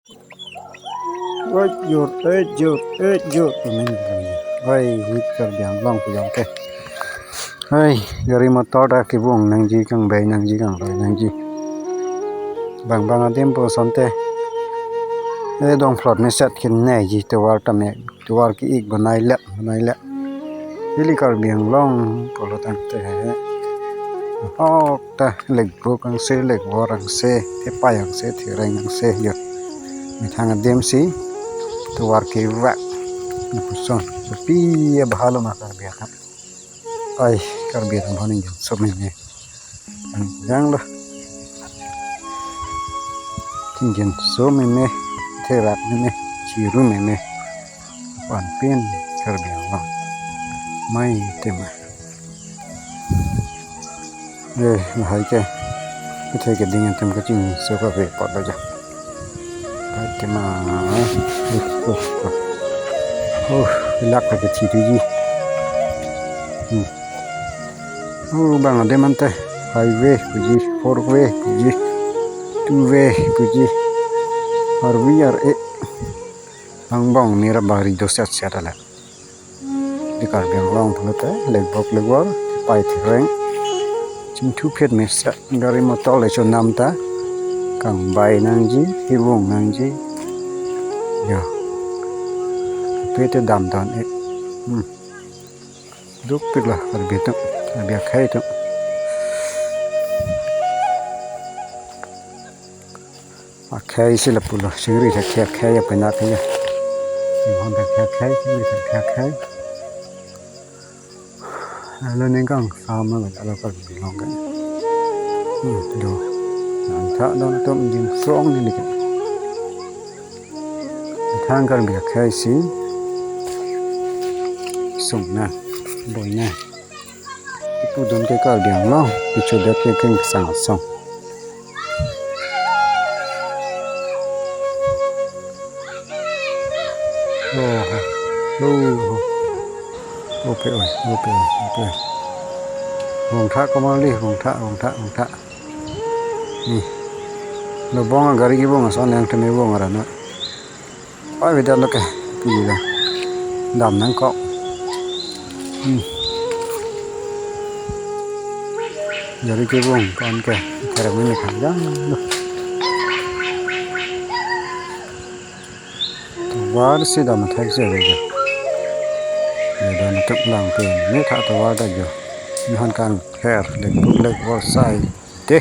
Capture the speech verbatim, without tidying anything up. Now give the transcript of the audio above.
Oi, jor, oi, jor, oi, jor. Oi, hi Karbi Anglong pu jong ke. Oi, gari motor ta kevung nangji, kangbai nangji, kangroi nangji. Bang bang adim pu asonte. Eh, dong phlot meset kin ne ji tovar tame, tovar ke-ik banai le, banai le. Ili Karbi Anglong pulo tangte. Hok ta lekbok angse, lekvor angse, thepai angse, thereng angse, yo. Methang adim si tovar kevak. Lapuson, kopi abahalo ma Karbi atum. Ai, Karbi atum aphan ingjan so meme. Ang jang lo. Ingjan so meme, therak meme, chiru meme. Pan pin Karbi Anglong. Mai tema. Eh, lahai ke. Ite ke ding atum kachingso kave apot aja. Hai tema. Uh, uh, uh. Uh, lak ke thi tu ji. Hmm. Uh, bang adim ante. Highway puji, four way puji, two way puji. Arvi ar e. Angbong nira bari doset set ala. Di Karbi Anglong pulote, lekbok lekvor, pai thereng. Chingthu phet mesa, gari motor le chonam ta. Kangbai nangji, kevung nangji. Yo. Pete damdon e. Hmm. Dukpik lo, Karbi atum, Karbi akhei atum. Akhei si lapulo, chingri akhei, akhei apenak ya. Inghon akhei, akhei, chingri akhei, akhei. Alo ningkang sama lo, alo Karbi Anglong ke. Hmm, do. Nangtha don atum jingsong neli ke. Thang Karbi akhei si. Sung na, boi na. Ipudun ke Karbi Anglong, pichodet ke Kengsang Asong. Oh, oh, oh. Ope oi, ope oi, ope oi. Vung tha komarli, vung tha, vung tha, vung tha. Ni. Lo bong gari kevung ason yang teme vung arana. Oi, vedet lo ke, pila. Dam nangkok. Hmm. Gari kevung, kon ke, kerem ini kan jang. Tovar si dam athak si ave ke. Ya, dam tuk lang pe, ne tha tovar ta jo. Inghon kangther, lekbok lekvor sai. Te.